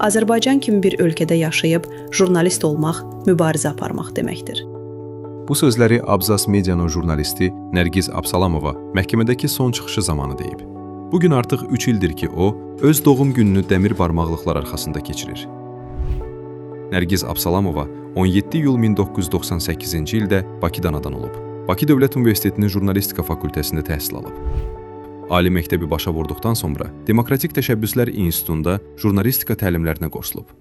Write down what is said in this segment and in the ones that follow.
Azərbaycan kimi bir ölkədə yaşayıb jurnalist olmaq, mübarizə aparmaq deməkdir. Bu sözləri Abzas Medianın jurnalisti Nərgiz Absalamova məhkəmədəki son çıxışı zamanı deyib. Bu gün artıq 3 ildir ki, o öz doğum gününü dəmir barmaqlıqlar arxasında keçirir. Nərgiz Absalamova 17 iyul 1998-ci ildə Bakıda anadan olub. Bakı Dövlət Universitetinin Jurnalistika fakültəsində təhsil alıb. Ali məktəbi başa vurduqdan sonra Demokratik Təşəbbüslər İnstitutunda jurnalistika təlimlərinə qoşulub.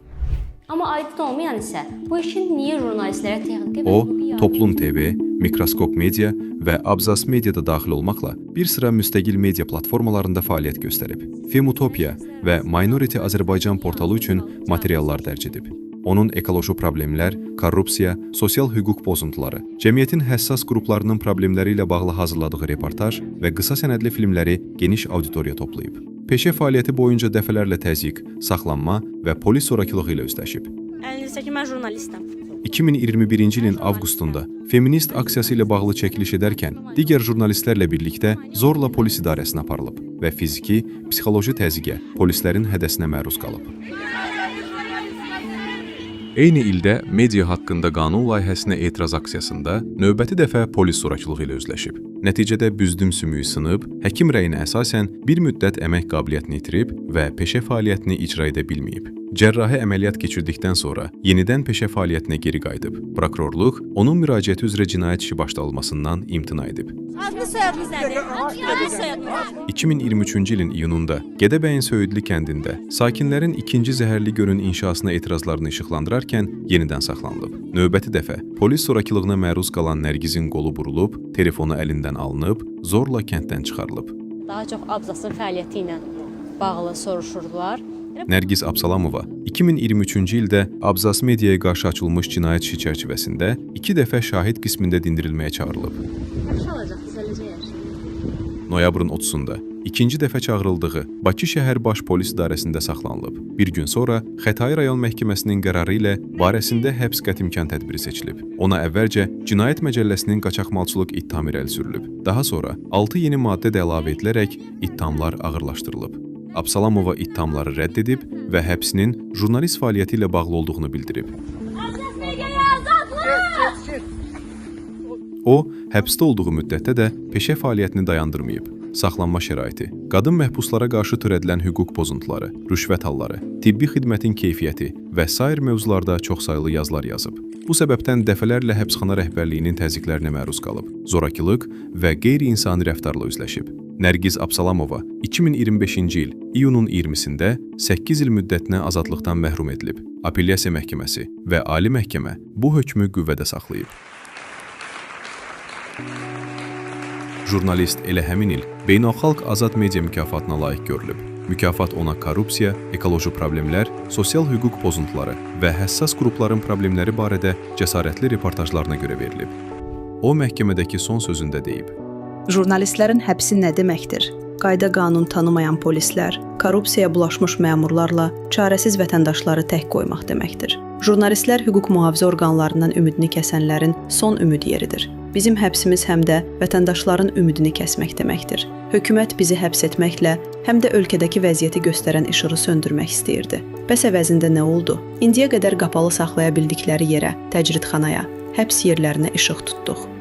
Amma aydın olmayan isə bu işin niyə jurnalistlərə texniki və O, hüquqi yardım Toplum TV, Mikroskop Media və Abzas Media da daxil olmaqla bir sıra müstəqil media platformalarında fəaliyyət göstərib. Femutopia və Minority Azərbaycan portalı üçün materiallar dərc edib. Onun ekoloji problemlər, korrupsiya, sosial hüquq pozuntuları, cəmiyyətin həssas qruplarının problemləri ilə bağlı hazırladığı reportaj və qısa sənədli filmləri geniş auditoriya toplayıb. Peşə fəaliyyəti boyunca dəfələrlə təzyiq, saxlanma və polis zorakılığı ilə üzləşib. Əlinizdəki mən jurnalistəm. 2021-ci ilin avqustunda feminist aksiyası ilə bağlı çəkiliş edərkən digər jurnalistlərlə birlikdə zorla polis idarəsinə aparılıb və fiziki, psixoloji təzyiqə, polislərin hədəsinə məruz qalıb. Eyni ildə media haqqında qanun layihəsinə etiraz aksiyasında növbəti dəfə polis zorakılığı ilə üzləşib. Nəticədə büzdüm sümüyü sınıb, həkim rəyinə əsasən bir müddət əmək qabiliyyətini itirib və peşə fəaliyyətini icra edə bilməyib. Cərrahi əməliyyat keçirdikdən sonra yenidən peşə fəaliyyətinə geri qayıdıb. Prokurorluq onun müraciəti üzrə cinayət işi başlanılmasından imtina edib. Adınız soyadınız nədir? Adınız soyadınız. 2023-cü ilin iyununda Gədəbəyin Söyüdlü kəndində sakinlərin ikinci zəhərli gölün inşasına etirazlarını işıqlandırarkən yenidən saxlanılıb. Növbəti dəfə polis zorakılığına məruz qalan Nərgizin qolu burulub, telefonu əlindən alınıb, zorla kənddən çıxarılıb. Daha çox Abzasın fəaliyyəti ilə bağlı soruşurdular. Nərgiz Absalamova 2023-cü ildə Abzas Mediaya qarşı açılmış cinayət işi çərçivəsində 2 dəfə şahid qismində dindirilməyə çağırılıb. Yaxşı olacaq, düzələcək hər şey. Noyabrın 30-da ikinci dəfə çağırıldığı Bakı şəhər Baş Polis İdarəsində saxlanılıb. Bir gün sonra Xətai rayon məhkəməsinin qərarı ilə barəsində həbs qətimkan tədbiri seçilib. Ona əvvəlcə Cinayət Məcəlləsinin qaçaqmalçılıq ittihamı irəli sürülüb. Daha sonra 6 yeni maddə də əlavə edilərək ittihamlar ağırlaşdırılıb. Absalamova ittihamları rədd edib və həbsinin jurnalist fəaliyyəti ilə bağlı olduğunu bildirib. Abzas Mediaya azadlıq! O, həbsdə olduğu müddətdə də peşə fəaliyyətini dayandırmayıb. Saxlanma şəraiti, qadın məhbuslara qarşı törədilən hüquq pozuntuları, rüşvət halları, tibbi xidmətin keyfiyyəti və sair mövzularda çoxsaylı yazılar yazıb. Bu səbəbdən dəfələrlə həbsxana rəhbərliyinin təzyiqlərinə məruz qalıb, zorakılıq və qeyri-insani rəftarla üzləşib. Nərgiz Absalamova 2025-ci il iyunun 20-sində 8 il müddətinə azadlıqdan məhrum edilib. Apellyasiya məhkəməsi və Ali Məhkəmə bu hökmü qüvvədə saxlayıb. Jurnalist elə həmin il Beynəlxalq Azad Media mükafatına layiq görülüb. Mükafat ona korrupsiya, ekoloji problemlər, sosial hüquq pozuntuları və həssas qrupların problemləri barədə cəsarətli reportajlarına görə verilib. O məhkəmədəki son sözündə deyib: Jurnalistlərin həbsi nə deməkdir? Qayda-qanun tanımayan polislər, korrupsiyaya bulaşmış məmurlarla çarəsiz vətəndaşları tək qoymaq deməkdir. Jurnalistlər hüquq mühafizə orqanlarından ümidini kəsənlərin son ümid yeridir. Bizim həbsimiz həm də vətəndaşların ümidini kəsmək deməkdir. Hökumət bizi həbs etməklə həm də ölkədəki vəziyyəti göstərən işığı söndürmək istəyirdi. Bəs əvəzində nə oldu? İndiyə qədər qapalı saxlaya bildikləri yerə, təcridxanaya, həbs yerlərinə işıq tutduq.